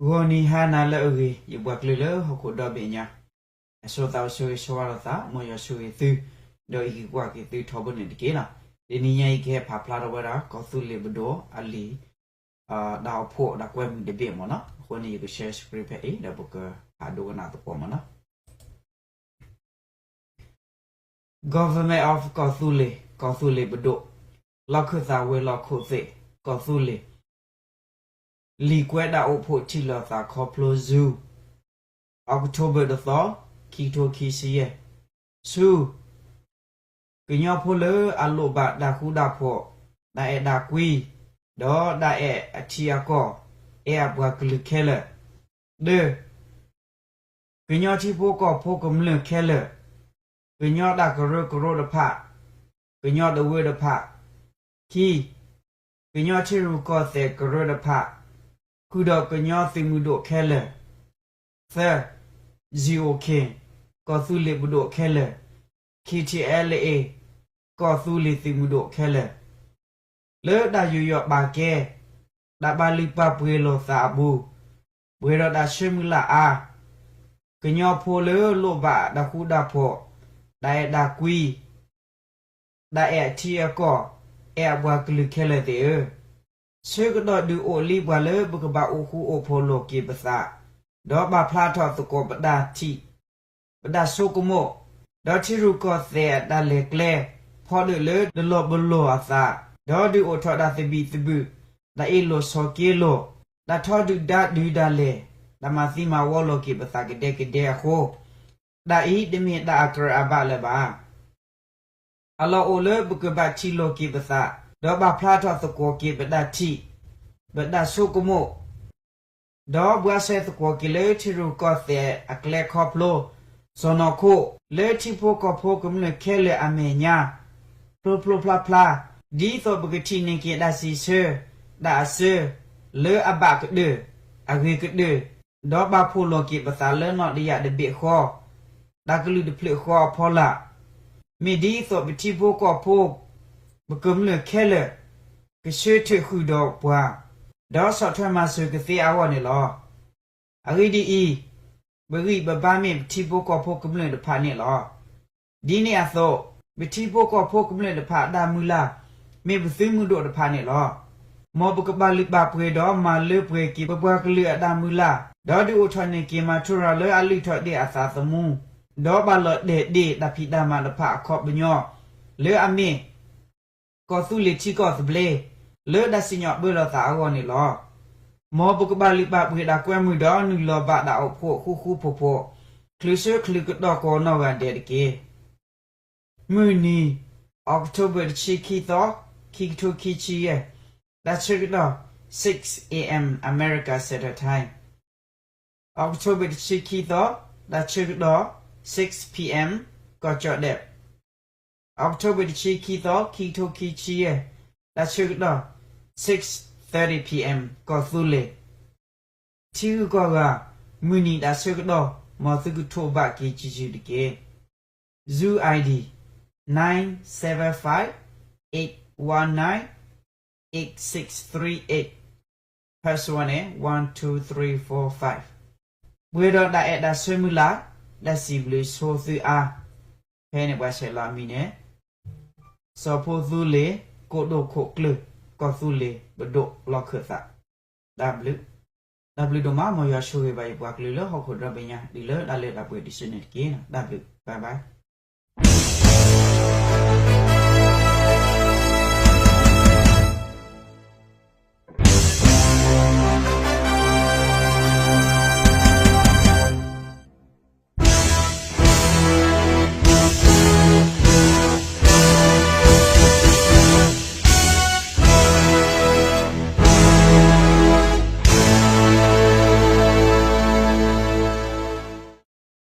ဂီၤနံၤဟါနၤလၢအဂ့ၤ ယပှၤကလုာ်လၢဟီၣ်ခိၣ်ဒီဘ့ၣ်ညါ, အဆိသးဝဲဆိဂ့ၤဆိဝါလိာ်သး မ်ယွၤဆိၣ်ဂ့ၤသု, ဒီးအံးက့ၤကွၢ်က့ၤသုထီဘိန့ၣ်တက့ၢ်လီၤ. တနံၤညါအံၤကဟဲဖးဖျါထီၣ်ဝဲဒၣ် ကီၢ်သူလ့ၤပဒိၣ်အလံာ် တၢ်အိၣ်ဖှိၣ်တၢ်ကွဲမုာ်တဘ့ၣ်မ့ၢ်နီၤ, အဃိန့ၣ် ယက share screen ဖဲအံၤ ဒီးပကဖးဒိကနၣ်သကိးမ့ၢ်နီၤ. Government of ကီၢ်သူလ့ၤ, ကီၢ်သူလ့ၤပဒိၣ်, လီၢ်ခၢၣ်သးဝဲၤလီၢ်ခိၣ်သ့ၣ်, ကီၢ်သူလ့ၤ, လံာ်ကွဲးတၢ်အိၣ်ဖှိၣ်ထံၣ်လိာ်သးခီဖျိ Zoom, October တသီ, ခံကထိခံဆံယဲၢ်, ဆူ ကညီဖိလၢအလိၣ်ဘၣ်တၢ်ဃူတၢ်ဖိး, တၢ်အဲၣ်တၢ်ကွံ, ဒီးတၢ်အဲၣ်အထံအကီၢ်, အဲၣ်အပှၤကလုာ်ခဲလၢာ်, တၢ, ကညီထံဖိကီၢ်ဖိကမျၢၢ်ခဲလၢာ်, ကညီတၢ်ကရၢကရိတဖၣ်, ကညီတဝၢတဖၣ်, ခံ, ကညီထံရူၢ်ကီၢ်သဲးကရၢတဖၣ်, ဃုာ်ဒီးကညီသုးမုၢ်ဒိၣ်ခဲလၢာ်, သၢ, ကီၢ်သူလ့ၤပဒိၣ်ခဲလၢာ်, KTLA, ကီၢ်သူလ့ၤသုးမုၢ်ဒိၣ်ခဲလၢာ်, လၢတၢ်ယူးယီၣ်ပာ်ကဲ တၢ်ပာ်လုၢ်ပာ်ပှ့ၤလိာ်သးအပူၤ, ပှဲၤဒီးတၢ်ဆၢမုၢ်လၢ်အါ, ကညီဖိလၢလိၣ်ဘၣ်တၢ်ဃူတၢ်ဖိး, တၢ်အဲၣ်တၢ်ကွံ, တၢ်အဲၣ်အထံအကီၢ်, အဲၣ်အပှၤကလုာ်ခဲလၢာ်သ့ၣ်ဧၢ, ဆၢကတီၢ်ဒုးအိၣ်လံပှၤလၢပကဘၣ်အိၣ်ဃူအိၣ်ဖိးလိာ်က့ၤပသး, ဒီးပာ်ဖျါထီၣ်သကိးပတၢ်ထံၣ် ပတၢ်ဆိကမိၣ်, ဒီးထံရူၢ်ကီၢ်သဲးအတၢ်လဲၤကျဲ ဖီဒၢၣ်လၢတလီၤပလိာ်အသး, ဒီးဒုးအိၣ်ထီၣ်တၢ်သဘံၣ်သဘုၣ်, တၢ်အ့ၣ်လိာ်ဆိးက့လိာ်, တၢ်ထီဒုၣ်ဒါဒုးဒၣ်လဲာ်, တၢ်မၤသံမၤဝီလိာ်က့ၤပသးကဒဲကဒဲအဃိ, တၢ်အံၤတမ့ၢ်တၢ်အကြၢးအဘၣ်လၢၤဘၣ်. အလီၢ်အိၣ်လၢပကဘၣ်ထံၣ်လိာ်က့ၤပသး, ဒီးပာ်ဖျါထီၣ်သကိးက့ၤပတၢ်ထံၣ်, ပတၢ်ဆိကမိၣ်, ဒီးဘှါရှဲသကိးက့ၤလၢထံရူၢ်ကီၢ်သဲးအကျဲခီဖျိ, စီၢ်နီၤခိၣ်, လၢထံဖိကီၢ်ဖိကမျၢၢ်ခဲလၢာ်အမဲာ်ညါ, ဖျိဖျိဖျါဖျါ, ဒ်သိးပကထံၣ်န့ၢ်က့ၤတၢ်စံးဆၢ, တၢ်အစၢ, လၢအဘၣ်ကတၢၢ်, အဂ့ၤကတၢၢ်, ဒီးပာ်ဖှိၣ်လိာ်က့ၤပသးလၢနီၣ်တယၢ်တဘ့ၣ်ဃီ, တၢ်ကလုၢ်တဖျၢၣ်ဃီအဖီလာ်, မ့ၢ်ဒ်သိးပထံဖိကီၢ်ဖိ, ပကမျၢၢ်ခဲလၢာ်, ကဆၢထၢၣ်ဃုာ်ဒီးပှၤ, ဒီးဆီၣ်ထွဲမၤစၢၤကသ့အဂီၢ်န့ၣ်လီၤ. အဂ့ၢ်ဒ်အံၤ, ပဂံၢ်ပဘါမ့ၢ်ပထံဖိကီၢ်ဖိကမျၢၢ်တဖၣ်န့ၣ်လီၤ. ဒ်န့ၣ်အသိး, ပထံဖိကီၢ်ဖိကမျၢၢ်တဖၣ်အတၢ်မုၢ်လၢ်, မ့ၢ်ပသုးမုၢ်ဒိၣ်တဖၣ်န့ၣ်လီၤ. မ်ပကပာ်လုၢ်ပာ်ပှ့ၤဒီးမၤလၢပှဲၤက့ၤပပှၤကလုာ်အတၢ်မုၢ်လၢ်, ဒီးဒုးအိၣ်ထီၣ်န့ၢ်က့ၤမၤထူရၤလၢအလုၢ်ထီၣ်ဒ့ၣ်အသးသမူ, ဒီးဘၣ်လီၤတဲာ်ဒ့ၣ်တၢ်ဖံးတၢ်မၤတဖၣ်အခီပညီ, လၢအမ့ၢ် ကီၢ်သူလ့ၤထံကီၢ်သဘျ့, လၢတၢ်စံၣ်ညီၣ်ပၢလီၤသးအဂီၢ်န့ၣ်လီၤ. မ်ပကပာ်လုၢ်ပာ်ပှ့ၤတၢ်ကွဲမုာ်ဒီးနုာ်လီၤဘၣ်တၢ်အိၣ်ဖှိၣ်ဃူဃူဖိးဖိး, ချုးဆၢချုးကတီၢ်ကိးနီၢ်ဂၤဒဲးတက့ၢ်. မုၢ်နံၤ, October တဆံခံသီ, ခံကထိခံဆံယဲၢ်, တၢ်ဆၢကတီၢ် six A M America Standard Time, October တဆံခံသီ, တၢ်ဆၢကတီၢ် six P M ကီၢ်ကၠီၣ်ဒဲး, October တဆံခံသီ, ခံကထိခံဆံယဲၢ်, တၢ်ဆၢကတီၢ် six thirty P M ကီၢ်သူလ့ၤ ထံဂုၤကီၢ်ဂၤ, မုၢ်နံၤတၢ်ဆၢကတီၢ် မ်သုကထိးဘၣ်က့ၤစုၤစုၤတက့ၢ်. Zoom I D nine seven five eight one nine eight six three eight, password န့ၣ် one two three four five. ပှဲၤဒီးတၢ်အဲၣ်တၢ်ဆၢမုၢ်လၢ်, တၢ်စံးဘျုးဆိသုအါ, ဖဲန့ၣ်ပှၤဆဲးလီၤအမံၤန့ၣ် စီၤဖိသူလ့ၤ ကိးဒိၣ်ခိၣ်ကျၢၢ် ကီၢ်သူလ့ၤပဒိၣ်လီၢ်ခၢၣ်သး. တၢ်ဘျုး, တၢ်ဘျုးဒိၣ်မး မ်ယွၤဆိၣ်ဂ့ၤဘၣ်ယပှၤကလုာ်လၢဟီၣ်ခိၣ်ဒီဘ့ၣ်ညါ တုၤလၢတၢ်လၢတၢ်ပှဲၤတစုန့ၣ်တက့ၢ်. တၢ်ဘျုး, bye bye.